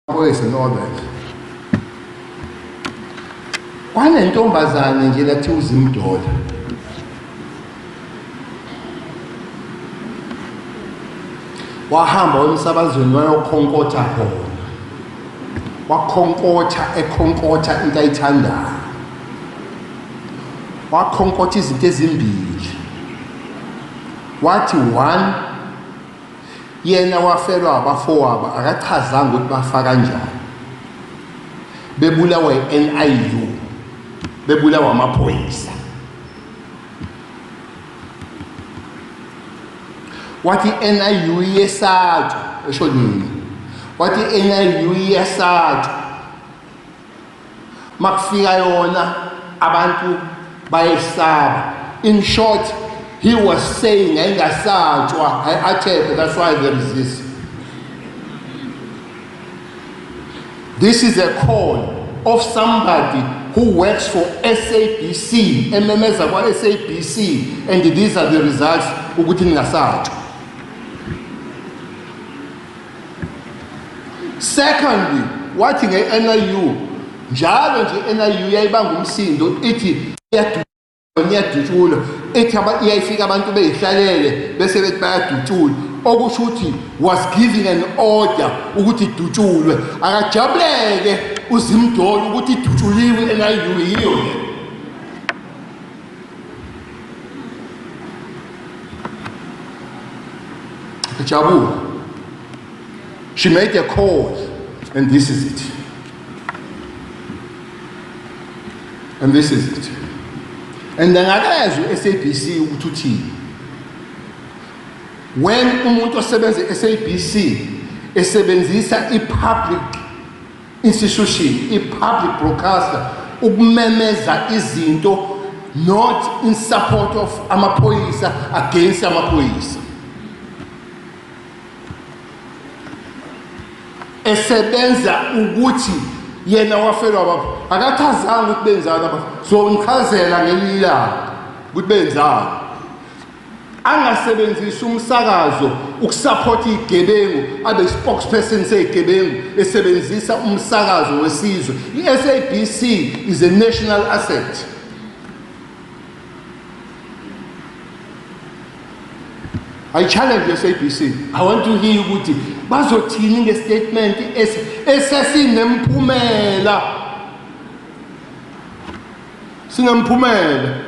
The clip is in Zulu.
Amaphoyisa and all that. Kwanentombazane nje lathi uZimdola. Wahamba emsakazweni wayokhonkotha khona. Wakhonkotha ekhonkotha into ayithandayo. Wakhonkotha izinto ezimbili. Wathi one Yena wafelwa abafowabo akachazanga ukuthi bafa kanjani. Bebulawa i-NIU, bebulawa amaphoyisa. Wathi i-NIU iyesatshwa, esho nina. Wathi i-NIU iyesatshwa. Makufika yona abantu bayesaba. In short, he was saying ayingasatshwa, ayi-attack, that's why there is this. This is a call of somebody who works for SABC, ememeza kwa SABC, and these are the results ukuthi ningasatshwa. Secondly, wathi nge-NIU njalo nje i-NIU yayibanga umsindo ithi iyadutshulwa ithi iyayifika abantu beyihlalele bese bethi bayadutshulwa okusho ukuthi was giving an order ukuthi idutshulwe akajabuleke uzimdolo ukuthi idutshuliwe i-NIU yiyo le. Jabula. She made a call and this is it. And this is it. And angakezwe SABC ukuthi uthini. When umuntu osebenza e-SABC esebenzisa i-public institution, i-public broadcaster ukumemeza izinto not in support of amaphoyisa against amaphoyisa esebenza ukuthi yena wafelwa baba akachazanga ukuthi benzani aba so ngichazela ngelinye ilanga ukuthi benzani angasebenzisi umsakazo ukusupport igebengu abe spokesperson sezigebengu esebenzisa umsakazo wesizwe. I-SABC is a national asset. I challenge the SABC. I want to hear ukuthi bazothini ngestatement esesinemphumela. Sinemphumela.